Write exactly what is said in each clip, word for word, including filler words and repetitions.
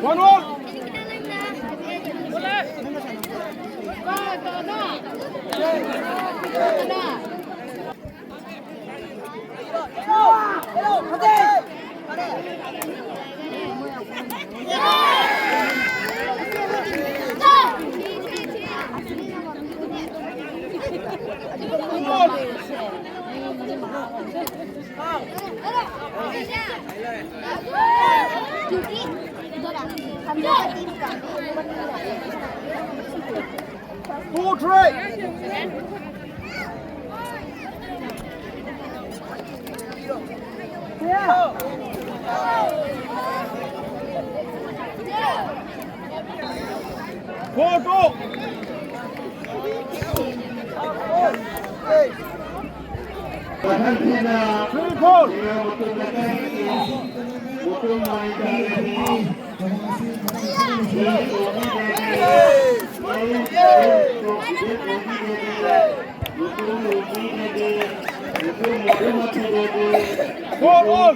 One all. Two, three. Four, two. Three, four. Four all.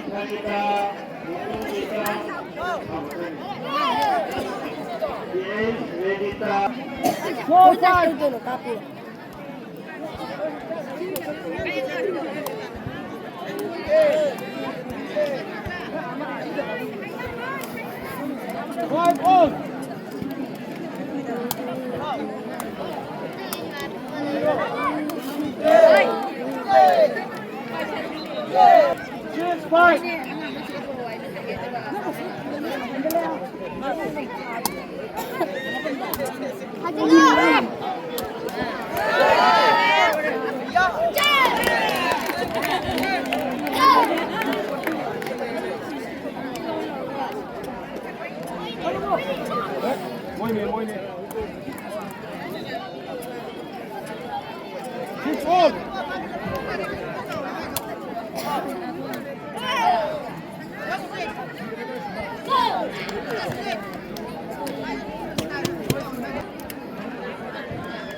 Four five. Five all. Cheers, five. ꯃꯣꯏꯅꯦ, ꯃꯣꯏꯅꯦ꯫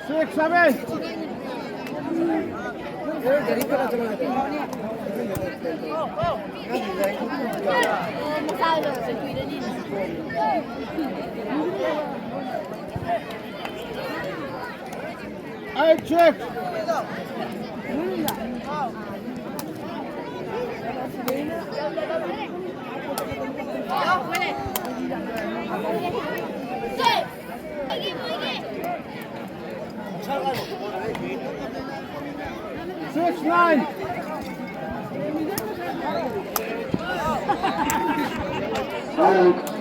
Six, seven. Eight, six. Six nine.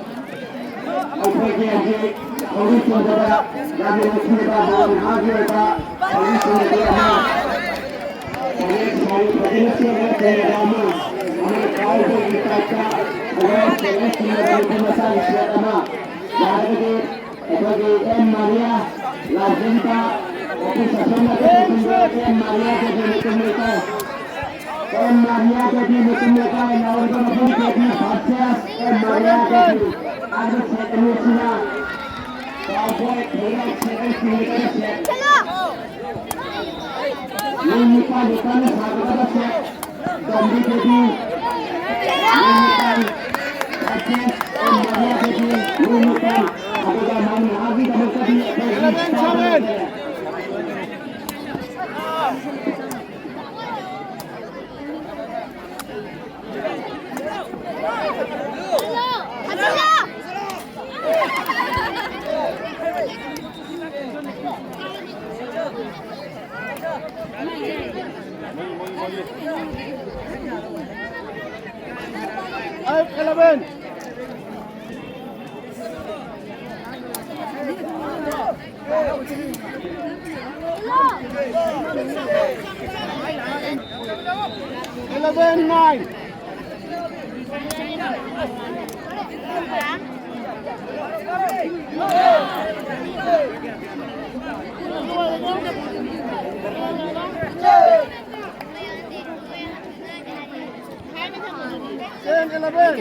ꯑꯩꯈꯣꯏꯒꯤ ꯍꯧꯖꯤꯛ ꯍꯧꯖꯤꯛ ꯁꯣꯟꯕꯗ ꯌꯥꯝꯅ ꯅꯨꯡꯁꯤꯔꯕ ꯃꯍꯥꯛꯀꯤ ꯑꯣꯏꯕ ꯍꯧꯖꯤꯛ ꯁꯣꯟꯕꯗ ꯑꯃ ꯍꯧꯖꯤꯛ ꯁꯥꯎꯟ ꯐꯖꯅ ꯁꯦꯝꯕ ꯀꯌꯥ ꯑꯃ ꯑꯃ ꯀꯥꯎꯕꯒꯤ ꯇꯥꯏꯞꯇ ꯑꯉꯥꯡ ꯁꯦꯝꯕ ꯁꯦꯝꯕꯗ ꯅꯨꯄꯤ ꯃꯆꯥꯒꯤ ꯁꯦꯠ ꯑꯃ ꯌꯥꯔꯒꯗꯤ ꯑꯩꯈꯣꯏꯒꯤ ꯑꯦꯝ ꯃꯥꯔꯤꯌꯥ ꯂꯥꯎꯖꯤꯟꯕ ꯑꯣꯐꯤꯁ ꯑꯁꯣꯝꯅ ꯑꯦꯝ ꯃꯥꯔꯤꯌꯥ ꯗꯦꯕꯤ ꯃꯤꯇꯨꯝ ꯂꯩꯀꯥꯏ, ꯑꯦꯝ ꯃꯥꯔꯤꯌꯥ ꯗꯦꯕꯤ ꯃꯤꯇꯨꯝ ꯂꯩꯀꯥꯏ ꯂꯥꯎꯔꯤꯕ ꯃꯐꯝ Devi versus M Maria Devi. ꯑꯗꯨ ꯁꯦꯠ ꯑꯅꯤ ꯑꯁꯤꯅ ꯀꯥꯎꯕꯣꯏ ꯐꯤꯔꯣꯜ ꯁꯦꯠ ꯑꯅꯤ ꯁꯤꯡꯒꯗꯕ ꯁꯦꯠ꯫ ꯅꯨꯃꯤꯠ ꯅꯤꯄꯥꯟ ꯅꯤꯄꯥꯟꯅ ꯁꯥꯒꯗꯕ ꯁꯦꯠ꯫ ꯇꯣꯝꯕꯤ ꯗꯦꯕꯤ, ꯅꯨꯃꯤꯠ ꯅꯤꯄꯥꯟ꯫ ꯚꯔꯁꯦꯁ ꯑꯦꯝ ꯃꯥꯔꯤꯌꯥ ꯗꯦꯕꯤ, ꯅꯨꯃꯤꯠ ꯅꯤꯄꯥꯟ꯫ ꯑꯗꯨꯒ ꯃꯍꯥꯛ ꯃꯍꯥꯛꯀꯤꯗꯃꯛꯇꯗꯤ ꯑꯩꯈꯣꯏꯒꯤ eleven seven. Five eleven. Eleven nine. Ten, eleven.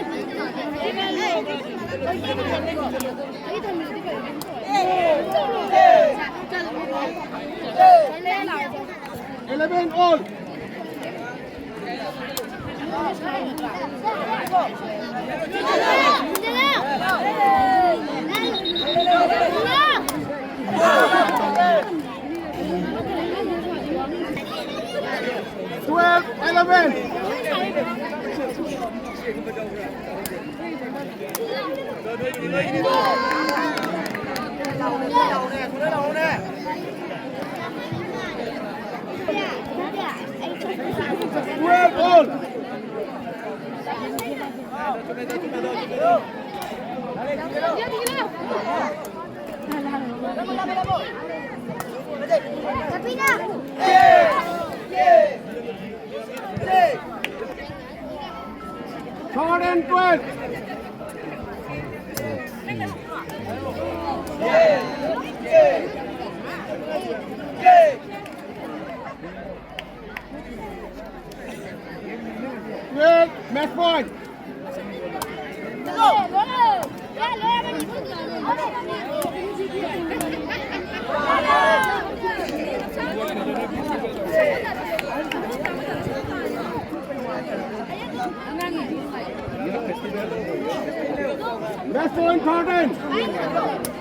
Eleven all. Twelve, eleven. Twelve all. Third and twelve. Twelve, match point. Match point thirteen.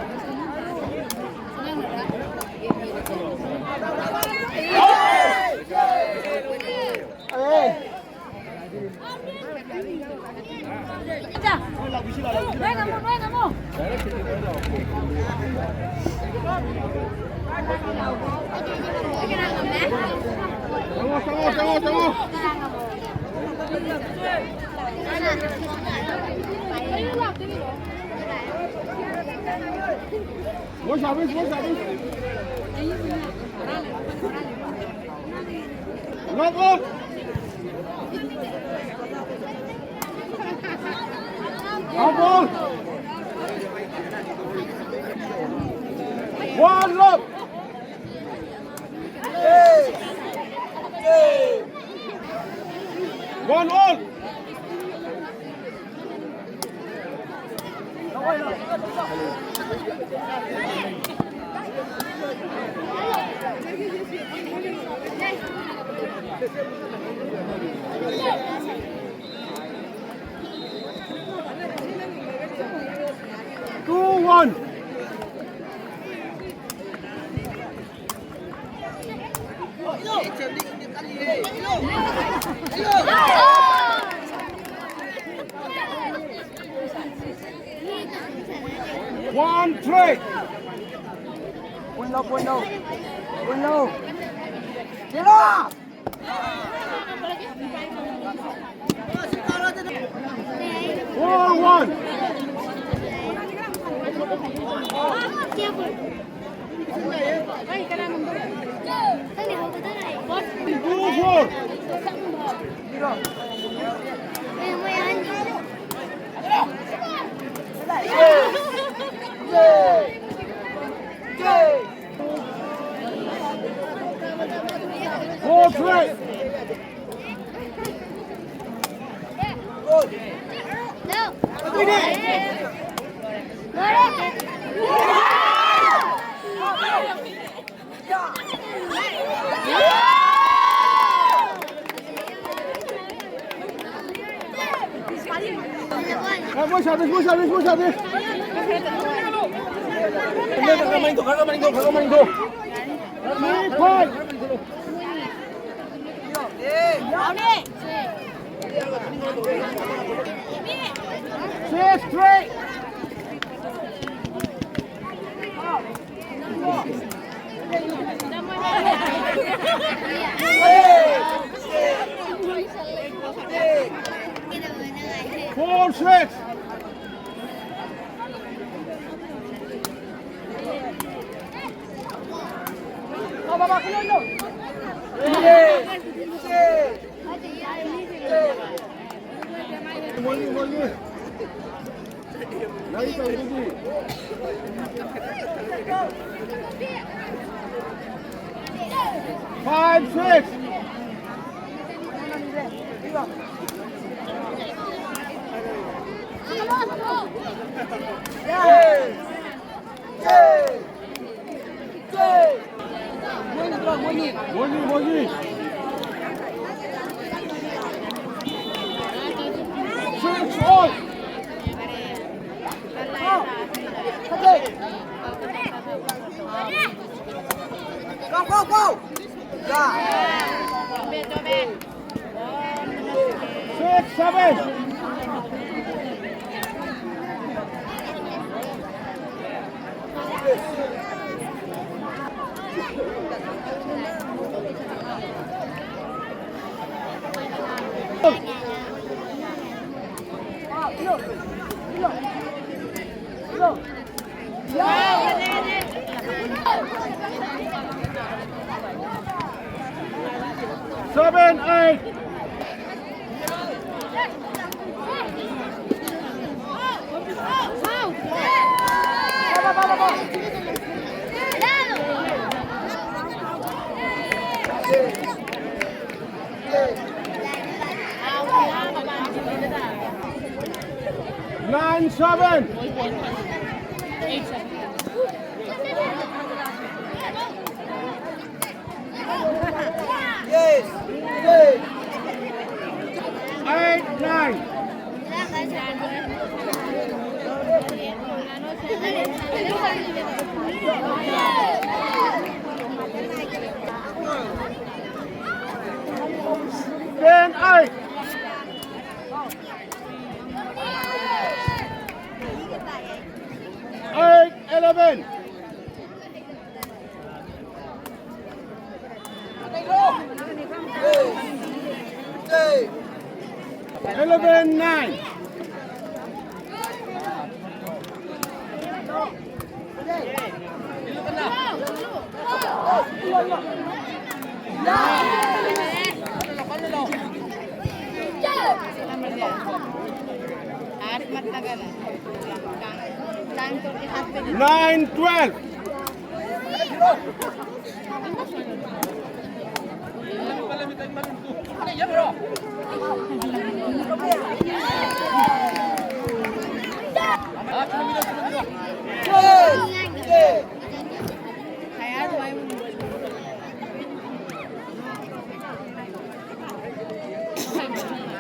ꯆꯪꯉꯣ, ꯆꯪꯉꯣ, ꯆꯪꯉꯣ, ꯆꯪꯉꯣ꯫ ꯃꯣꯏ ꯁꯥꯕꯤꯁ, ꯃꯣꯏ ꯁꯥꯕꯤꯁ꯫ Lock off! Out ball! One love. One all. Two one. One three. Point low, point low. Point low. Get up! Four one. Two four. Four three. ꯃꯣꯏ service, ꯃꯣꯏ ꯁꯥꯔꯚꯤꯁ, ꯃꯣꯏ ꯁꯥꯔꯚꯤꯁ꯫ ꯈꯔ ꯃꯅꯤꯡ ꯊꯧ, ꯈꯔ ꯃꯅꯤꯡ ꯊꯧ, ꯈꯔ ꯃꯅꯤꯡ ꯊꯧ꯫ Six three. Four six. Five, six. ꯃꯣꯏꯅꯤ, ꯃꯣꯏꯅꯤ꯫ Six, all. Go, go, go! Six, seven. Seven, eight. Nine seven. Eight nine. Ten eight. Eight eleven. Eleven nine. Nine twelve.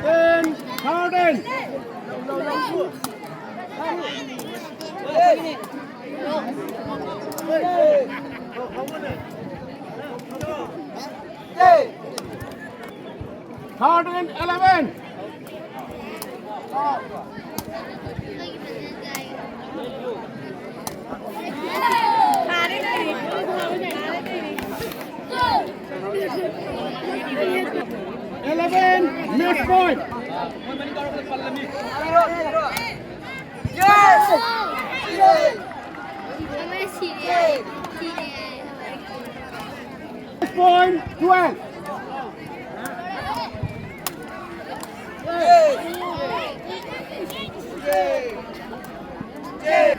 Ten, thirteen. Thirteen, eleven. Eleven, match point. Point twelve.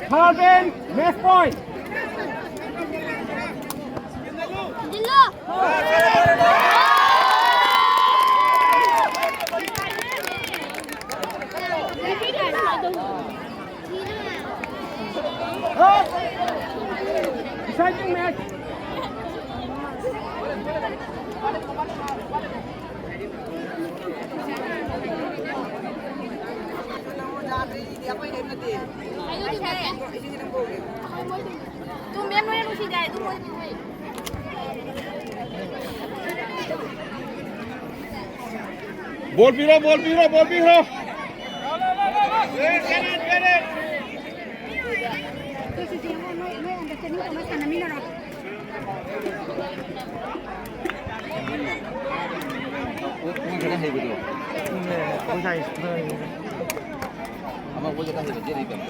Thirteen, match point. Deciding match. ꯕꯣꯜ ꯄꯤꯔꯣ, ꯕꯣꯜ ꯄꯤꯔꯣ, ꯕꯣꯜ ꯄꯤꯔꯣ꯫ ꯃꯣꯏ ꯈꯔ ꯍꯩꯕꯗꯣ꯫ ꯑꯃ ꯃꯣꯏ ꯈꯔ ꯍꯩꯕ ꯆꯦꯜꯂꯤ ꯀꯩꯅꯣ꯫